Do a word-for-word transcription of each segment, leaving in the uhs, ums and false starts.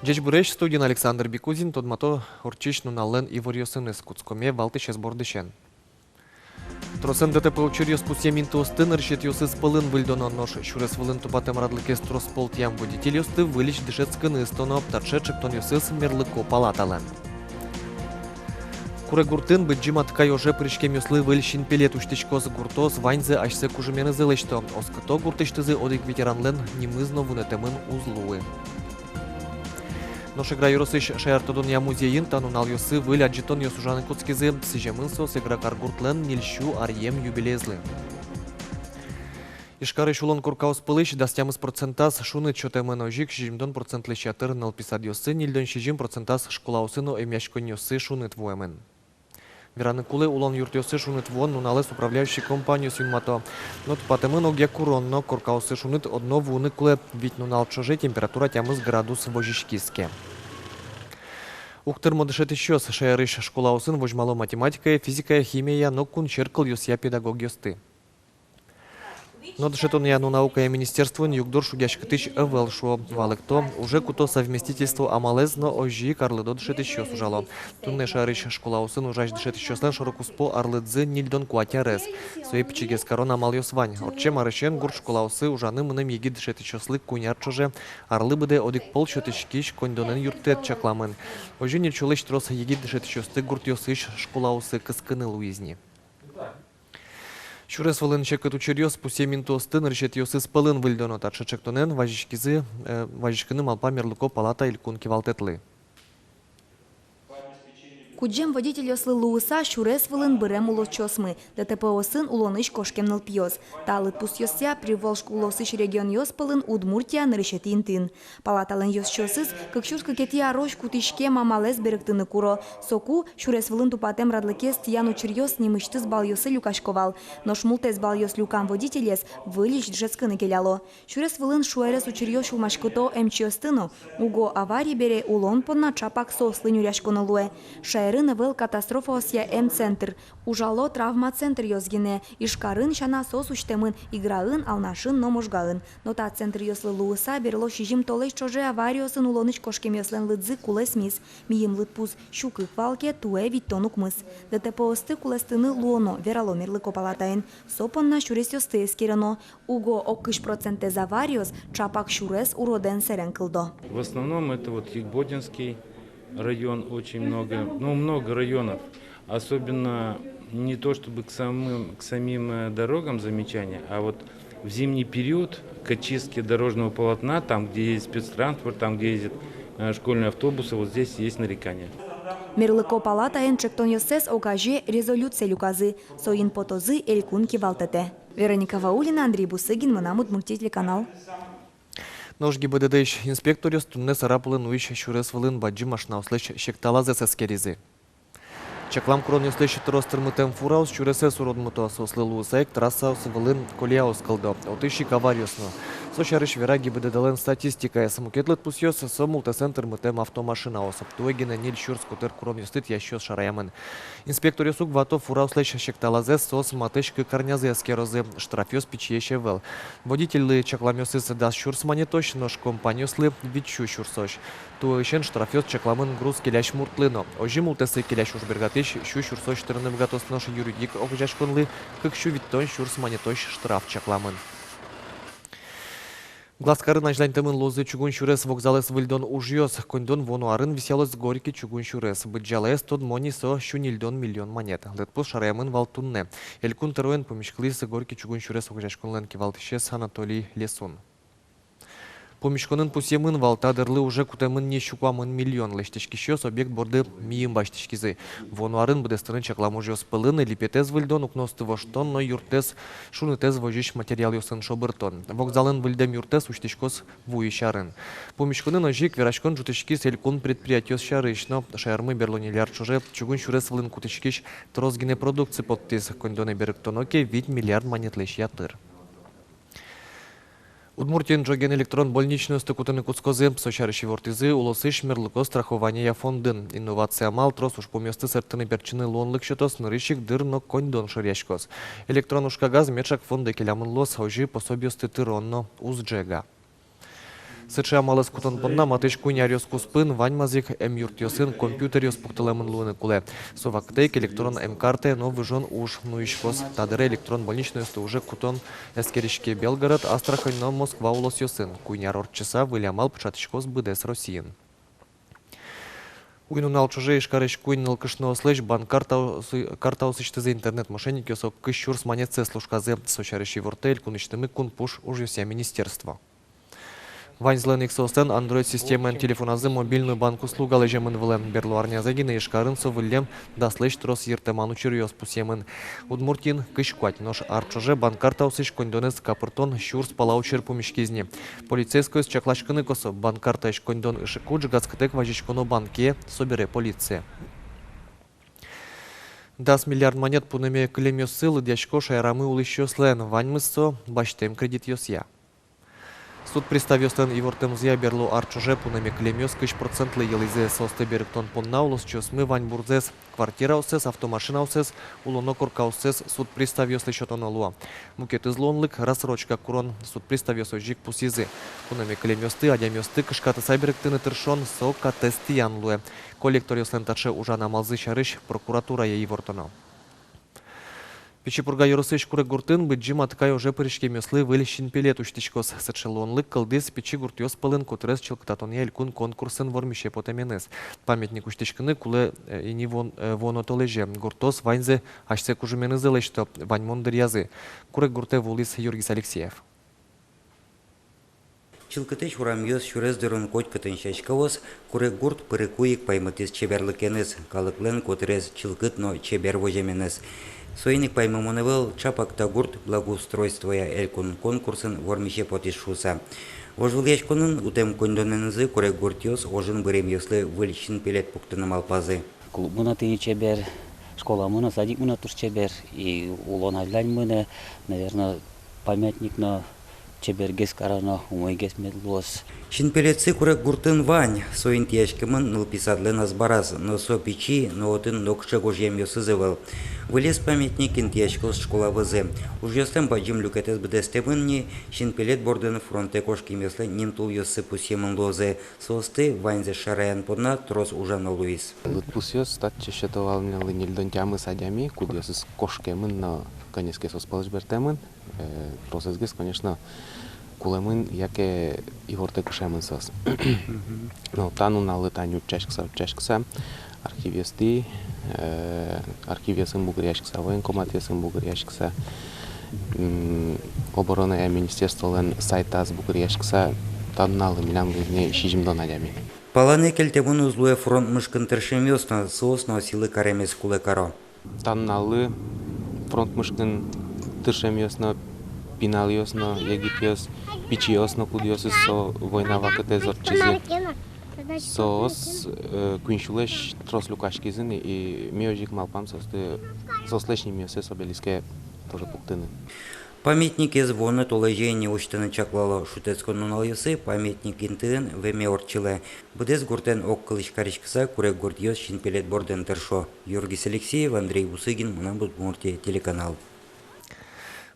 Ӟечбуресь! Студиын Александр Бекузин. Тодмато ортчись нуналлэн иворъёсыныз. Кутскомы валтӥсез бордысен. Тросэн ДТП учыръёс пусъем интыосты нырысетӥосыз пӧлын выльдоно. Нош сюрес вылын тупатэм радлыкез трос полтӥям водительёсты выльысь дышетскыны ыстоно. Таӵе ӵектонъёсыз мерлыко палаталэн. Курегуртын Быдӟым Аткай оже пыриськемъёслы выль синпелет усьтӥськоз. Гуртоос ваньзэ асьсэ кужыменызы лэсьто. Оскыто, гуртысьтызы одӥг ветеранлэн нимыз но вунэтэмын уз луы. Нош Эгра ёросысь шаертодонъя музейын та нуналъёсы выль адӟытонъёс ужаны кутскизы. Сӥземын соос Эгра каргуртлэн ньыльсю аръем юбилеезлы. Ижкарысь улон коркаос пӧлысь дас тямыс процентаз шуныт сётэмын. Озьы ик сизьымдон процентлэсь ятыр нылпи садъёсы, ньыльдон сизьым процентаз школаосы но эмъяськонниосы шуныт вуэмын. Вераны кулэ, улон юртъёсы шуныт вуон нуналэз управляющий компаниос юнмато. Но тупатэмын огъя курон но: коркаосы шуныт одно вуыны кулэ. Вить нунал ӵоже температура тямыс градус возиськиз ке. Уг тырмо дышетӥсьёс. Шаерысь школаосын возьмало математикая, физикая, химияя но кун черк кылъёсъя педагогъёсты. Но дышетонъя но наукая министерствоын югдур шугъяськытӥсь ӧвӧл, шуо. Валэкто, уже куто совместительство амалэз, но озьы ик арлыдо дышетӥсьёс ужало. Туннэ шаерысь школаосын ужась дышетӥсьёслэн шоро-куспо арлыдзы ньыльдон куать арес. Сое пичигес карон амалъёс вань. Ортчем арысен гурт школаосы ужаны мынэм егит дышетӥсьёслы куинь ар ӵоже арлы быдэ одӥг пол сётӥськись коньдонэн юрттэт чакламын. Озьы ньыльсюлэсь трос егит дышетӥсьёсты гуртъёсысь школаосы кыскыны луиз ни. Сюрес вылын секыт учыръёс пусъем интыосты нырысетӥосыз пӧлын выльдоно. Таӵе ӵектонэн вазиськизы, э, вазиськыны малпа мерлыко палата элькун кивалтэтлы. Кудӟем водительёслы луыса сюрес вылын бырем улосчиосмы — ДТП-осын улонысь кошкем нылпиос. Та лыдпусъёсъя Приволжск улосысь регионъёс пӧлын Удмуртия нырысетӥ интыын. Палаталэн ёзчиосыз кык сюрс кыкетӥ арозь кутӥськем амалэз берыктыны куро. Соку сюрес вылын тупатэм радлыкез тӥян учыръёс нимысьтыз балъёсы люкасько вал. Нош мултэс балъёс люкам водителез выльысь дышетскыны келяло. Сюрес вылын шуэрес учыръёс сюлмаськыто эмчиосты но. Уго аварий бере улон понна ӵапак соослы нюръяськоно луэ. Шаерын ӧвӧл катастрофаосъя эмцентр. Ужало травмоцентръёс гинэ. Ижкарын сяна соос усьтэмын Играын, Алнашын но Можгаын. Но та центръёслы луыса берло сизьым толэзь ӵоже авариосын улонысь кошкемъёслэн лыдзы кулэсмиз. Мийым лыдпус сю кык вал ке, туэ витьтон укмыс. ДТП-осты кулэстыны луоно, верало мерлыко палатаын. Со понна сюресъёсты эскероно. Уго ог кызь процентэз авариос ӵапак сюрес уродэн сэрен кылдо. В основном это вот Егбодинский район, очень много, ну, много районов. Особенно не то чтобы к самым, к самим, э, дорогам замечания, а вот в зимний период к очистке дорожного полотна, там, где есть спецтранспорт, там, где ездят, э, школьные автобусы, вот здесь есть нарекания. Мерлыко палатаын ӵектонъёссэс огазе резолюцие люказы. Соин потозы элькун кивалтэтэ. Вероника Ваулина, Андрей Бусыгин, «Мынам Удмуртие» телеканал. Нош ГИБДД-ысь инспекторъёс туннэ Сарапулын нуись сюрес вылын бадӟым машинаослэсь секталазэс эскеризы. Чаклам куронъёслэсь трос тырмытэм фураос сюресэз уродмыто. Соослы луыса ик трассаос вылын колеяос кылдо. Отысь ик авариос но. Со сярысь вера ГИБДД-лэн статистикаез. Мукет лыдпусъёс — со мултэсэн тырмытэм автомашинаос. Туэ гинэ ньыль сюрс котыр куронъёсты тӥясьёс шараямын. Инспекторъёс уг вато фураослэсь секталазэс, соос матысь кык арнязы эскерозы. Штрафъёс пичиесь ӧвӧл. Водительлы чакламъёсыз дас сюрс манетозь, нош компаниослы — витьсю сюрсозь. Туэысен штрафъёс чакламын груз келясь муртлы но. Озьы мултэсы келясь ужбергатӥсь сю сюрсозь тырыны быгатоз, нош юридик огазеяськонлы кык сю витьтон сюрс манетозь штраф чакламын. Глазкарын азьланьтэмын луозы чугун сюрес вокзалэз выльдон ужъёс. Коньдон вуоно арын висъялоз Горький чугун сюрес. Быдӟалаез тодмо ни: со сю ньыльдон миллион манет. Лыдпус шараямын вал туннэ. Элькун тӧроен пумиськылӥз Горький чугун сюрес огазеяськонлэн кивалтӥсез Анатолий Лесун. Пумиськонын пусъемын вал: та дырлы уже кутэмын ни сю куамын миллион. Лэсьтӥськисьёс объект борды мийым басьтӥськизы. Вуоно арын быдэстыны чаклам ужъёс пӧлын липетэз выльдон, укноосты воштон но юрттэс, шунытэз возись материалъёсын шобыртон. Вокзалын выльдэм юрттэс усьтӥськоз вуись арын. Пумиськонын озьы ик вераськон ӝутӥськиз элькун предприятиос сярысь но. Шаермы берло ньыль ар ӵоже чугун сюрес вылын кутӥськись трос гинэ продукци поттӥз. Коньдонэ берыктоно ке, вить миллиард манетлэсь ятыр. Удмуртиын ӝоген электрон больничныйёсты кутыны кутскозы. Со сярысь ивортӥзы улосысь мерлыко страхованиея фондын. Инновация амал трос ужпумъёсты сэрттыны-пертчыны луонлык сётоз. Нырысь ик дыр но коньдон шыръяськоз. Электрон ужкагаз меӵак фондэ келямын луоз, озьы пособиосты тырон но уз ӝега. Сыӵе амалэз кутон понна матысь куинь аръёс куспын ваньмаз ик эмъюртъёсын компьютеръёс пуктылэмын луыны кулэ. Со вакытэ ик электрон эмкартае но выжон уж нуиськоз. Та дыре электрон больничнойёсты уже кутон эскериське Белгород, Астрахань но Москва улосъёсын. Куинь ар ортчыса выль амал пыӵатӥськоз быдэс Россиын. Уй-нунал ӵоже Ижкарысь куинь нылкышноослэсь банк картаос-, картаосысьтызы интернет-мошенникъёс ог кызь сюрс манетсэс лушказы. Со сярысь ивортэ элькунысьтымы кунпуш ужъёсъя министерство. Ваньзылэн ик соослэн Android системаен телефоназы мобильной банк услуга лэземын вылэм. Берло арнязэ гинэ Ижкарын со выллем даслэсь трос йыртэман учыръёс пусъемын. Удмуртиын кызь куать, нош ар ӵоже банк картаосысь коньдонэз капыртон сюрс пала учыр пумиськиз ни. Полицейскойёс чакласькыны косо: банк картаысь коньдон ышыку, ӝегатскытэк вазиськоно банке, собере полицие. Дас миллиард манет пунэме кылемъёссы лыдъясько шаерамы улӥсьёслэн, ваньмыз со басьтэм кредитъёсъя. Суд приставъёслэн ивортэмзыя, берло ар ӵоже пунэме кылемъёс кызь процентлы йылӥзы. Соосты берыктон понна улосчиосмы ваньбурзэс: квартираоссэс, автомашинаоссэс, улоно коркаоссэс суд приставъёслы сётоно луо. Мукетыз луонлык — рассрочка курон. Суд приставъёс озьы ик пусйизы: пунэме кылемъёсты адямиосты кышкатыса берыктыны тыршон — со катэз тӥян луэ. Коллекторъёслэн таӵе ужан амалзы сярысь прокуратурае ивортоно. Пичи Пурга ёросысь Куреггуртын Быдӟым Атыкай оже пыриськемъёслы выль синпелет усьтӥськоз. Сыӵе луонлык кылдӥз пичи гуртъёс пӧлын котырес чылкытатонъя элькун конкурсын вормисе потэменыз. Памятник усьтӥськыны кулэ, э, ини вуон-, э, вуоно толэзе. Гуртъёс ваньзэ асьсэ кужыменызы лэсьто, ваньмон дыръязы. Куреггуртэ вуылӥз Юргис Алексеев. Чылкытэсь урамъёс, сюрес дорын котькытын сяськаос. Куреггурт пырыку ик паймытӥз чеберлыкеныз, калыклэн котырес чылкыт но чебер воземеныз. Соин ик паймымон ӧвӧл, чапак та гурт благоустройствоя элькун конкурсын вормисе потӥз шуыса. Вожвылъяськонын утэм коньдонэнызы Куреггуртъёс ожын быремъёслы выль синпелет пуктыны малпазы. Клубмы но тӥни чебер, школамы но, садикмы но туж чебер, и улон азьлань мынэ, наверно, памятник но чебергес кароно, умойгес мед луоз. Синпелетсы Куреггуртын вань, со интыяськемын нылпи садлэн азбараз, но со пичи, но отын нокыӵе гожъямъёсыз ӧвӧл. Вылез памятник интыяськоз школа вӧзы. Ужъёслэн бадӟым люкетэз быдэстэмын ни, синпелет бордын фронтэ кошкемъёслэн нимтулъёссы пусъемын луозы. Соосты ваньзэ шараян понна трос ужано луиз. Лыдпусъёс татчы сёто вал милемлы ньыльдон тямыс адями, кудъёсыз кошкемын но кӧнеске соос пӧлысь бертэмын. Э, тросэзгес, конечно, кулэмын яке ивортэк ышемын соос. Мгм. Но та нуналлы тани утчаськыса, утчаськыса, архивъёстӥ, э, архивъёсын бугыръяськыса, военкоматъёсын бугыръяськыса, м, обороная министерстволэн сайтаз бугыръяськыса, та нуналлы милям луиз ни сизьымдон адями. Палэнэ кельтэмын уз луэ фронт мышкын тыршемъёс но, соос но сӥлы каремез кулэ каро. Та нуналлы фронт мышкын тыршемъёс но, пиналъёс но, егитъёс, пичиос но, кудъёсыз со война вакытэз ортчизы. Соос, э, куинь сюлэсь трос люкаськизы ни, и ми озьы ик малпам соосты, соослэсь нимъёссэс обелиске тоже пуктыны. Памятникез вуоно толэзе ини усьтыны чаклало. Шутэтскон нуналъёсы памятник интыын вӧме ортчылэ. Быдэс гуртэн огкылысь кариськыса, Куреггуртъёс синпелет бордын тыршо. Юргис Алексеев, Андрей Бусыгин, «Мынам Удмуртие» телеканал.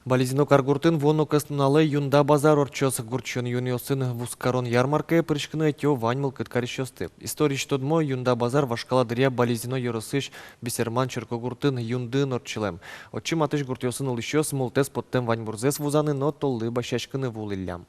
Балезино каргуртын вуоно кӧснуналэ Юнда базар ортчоз. Гурт сиён-юонъёсын вузкарон ярмаркае пыриськыны ӧтё вань мылкыд карисьёсты. Историысь тодмо, Юнда базар вашкала дыръя Балезино ёросысь Бесерман черкогуртын, Юндыын ортчылэм. Отчы матысь гуртъёсын улӥсьёс мултэс поттэм ваньбурзэс вузаны но толлы басьяськыны вуылӥллям.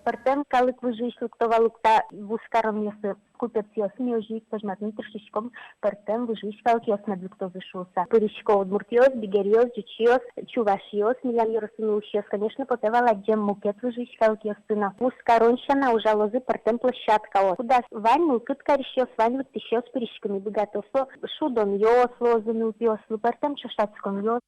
Пӧртэм калык выжыысь лыкто вал ук та вузкаронъёсы. Купецъёс, ми озьы ик возьматыны тыршиськом, пӧртэм выжыысь калыкъёс мед лыктозы шуыса. Пырисько удмуртъёс, бигеръёс, ӟучъёс, чувашъёс, милям ёросын улӥсьёс, конечно, потэ вал адӟем мукет выжыысь калыкъёсты но. Вузкарон сяна ужалозы пӧртэм площадкаос, кудаз вань мылкыд карисьёс, вань лыктӥсьёс пыриськыны быгато. Со шудонъёс луозы нылпиослы, пӧртэм ӵошатсконъёс.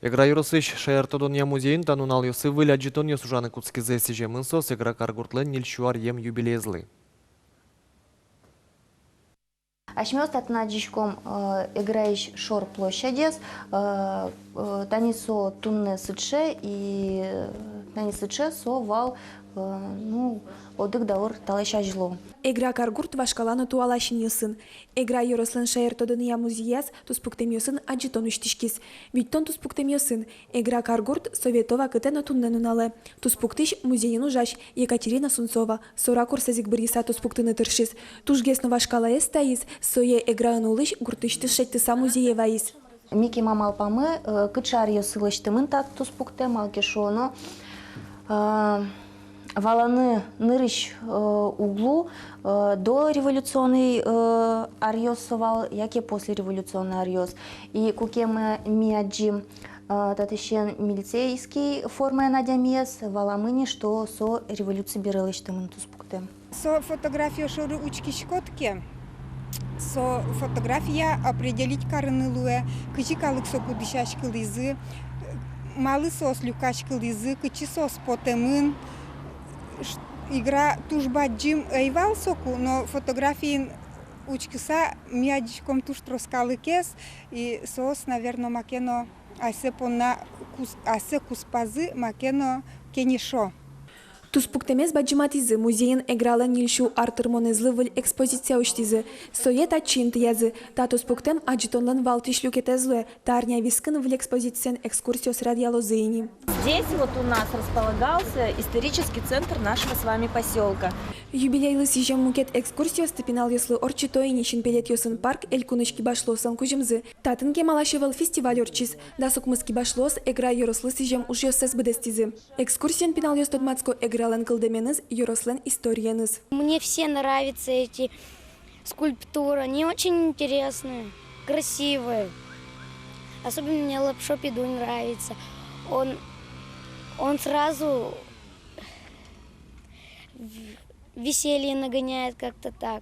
Эгра ёросысь шаертодонъя музейын та нуналъёсы выль адӟытонъёс ужаны кутскизы. Сӥземын соос Эгра каргуртлэн ньыль сю аръем юбилеезлы. Асьмеос татын адӟиськом, э, Эграысь шор площадез, э, э, тани со туннэ сыӵе, и, э, Тани сыӵе со вал, э, ну, одӥг даур талэсь азьло. Эгра каргурт вашкала но туала синъёсын. Эгра ёрослэн шаертодонъя музеяз туспуктэмъёсын адӟытон усьтӥськиз. Витьтон туспуктэмъёсын. Эгра каргурт — со вето вакытэ но туннэ нуналэ. Туспуктӥсь — музейын ужась Екатерина Сунцова. Со ракурсэз ик быръыса туспуктыны тыршиз. Тужгес но вашкалаез таиз, сое Эграын улӥсь гуртысьтыз шедьтыса музее вайиз. Ми кема малпамы, э, кыӵе аръёсы лэсьтэмын та туспуктэм, малы ке шуоно, э, валаны нырысь, э, уг лу, э, дореволюционный, э, аръёс со вал, яке послереволюционный аръёс. И куке ми, ми адӟим, э, татысен милицейский формаен адямиез, валамы ни, что со революци бере лэсьтэмын туспуктэм. Со фотография шоры учкиськод ке, со фотография определить карыны луэ, кызьы калык соку дӥсяськылӥзы, малы соос люкаськылӥзы, кытчы соос потэмын. Ш-, Эгра туж бадӟым ӧй вал соку, но фотографиын учкыса ми адӟиськом туж трос калыкез, и соос, наверно, маке но асьсэ понна кус-, асьсэ куспазы маке но кенешо. Туспуктэмез бадӟыматӥзы, музейын Эгралэн ньыльсю ар тырмонэзлы выль экспозиция усьтӥзы. Сое татчы интыязы. Та туспуктэм адӟытонлэн валтӥсь люкетэз луэ. Та арня вискын выль экспозициен экскурсиос радъялозы ини. Здесь вот у нас располагался исторический центр нашего с вами посёлка. Юбилейлы сӥзем мукет экскурсиосты пиналъёслы ортчыто ини Синпелетъёсын парк элькунысь кибашлыослэн кузьымзы. Татын кемалась ӧвӧл фестиваль ортчиз. Дас укмыс кибашлыос Эгра ёрослы сӥзем ужъёссэс быдэстӥзы. Экскурсиын пиналъёс тодматско Эгралэн кылдэменыз, ёрослэн историеныз. Мне все нравятся эти скульптуры, они очень интересные, красивые. Особенно мне Лапшо Пидунь нравится. Он, он сразу в-, веселье нагоняет как-то так.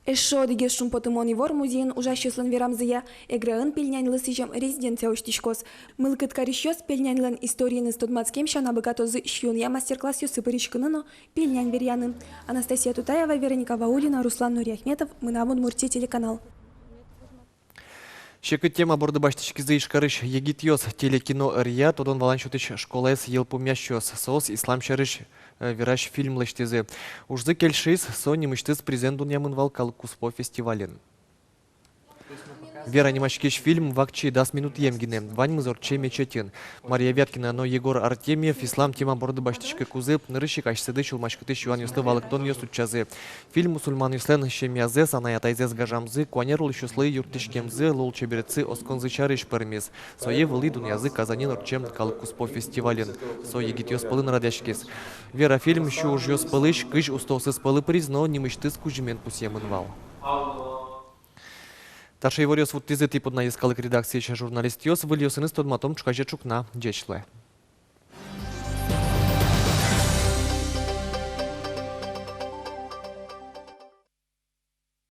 Эшшо одӥгез шумпотымон ивор музейын ужасьёслэн верамзыя: Эграын пельняньлы сӥзем резиденция усьтӥськоз. Мылкыд карисьёс пельняньлэн историеныз тодматскем сяна быгатозы сиёнъя мастер-классъёсы пыриськыны но пельнянь веръяны. Анастасия Тутаева, Вероника Ваулина, Руслан Нуриахметов, «Мынам Удмуртие» телеканал. Секыт тема борды басьтӥськизы Ижкарысь егитъёс. Телекино ӧръя тодон-валан сётӥсь школаез йылпумъясьёс. Соос ислам сярысь, э, верась фильм лэсьтӥзы. Ужзы кельшиз, со нимысьтыз призэн дунъямын вал калык куспо фестивалын. «Вера» нимаськись фильм вакчи дас минутъем гинэ. Ваньмыз ортче мечетьын. Мария Вяткина но Егор Артемьев ислам тема борды басьтӥськыкузы нырысь ик асьсэды сюлмаськытӥсь юанъёслы валэктонъёс утчазы. Фильм мусульманъёслэн семьязэс, анай-атайзэс гажамзы, куанер улӥсьёслы юрттӥськемзы, лулчеберетсы осконзы сярысь пӧрмиз. Сое вылӥ дунъязы Казаньын ортчем калык куспо фестивалын. Со егитъёс пӧлын радъяськиз. «Вера» фильм сю ужъёс пӧлысь кызь устоосыз пӧлы пыриз но нимысьтыз кузьымен пусъемын вал. Таӵе иворъёс вуттӥзы тӥ понна йӧскалык редакциысь журналистъёс. Выльёсыныз тодматом ӵуказе ӵукна. Ӟеч луэ.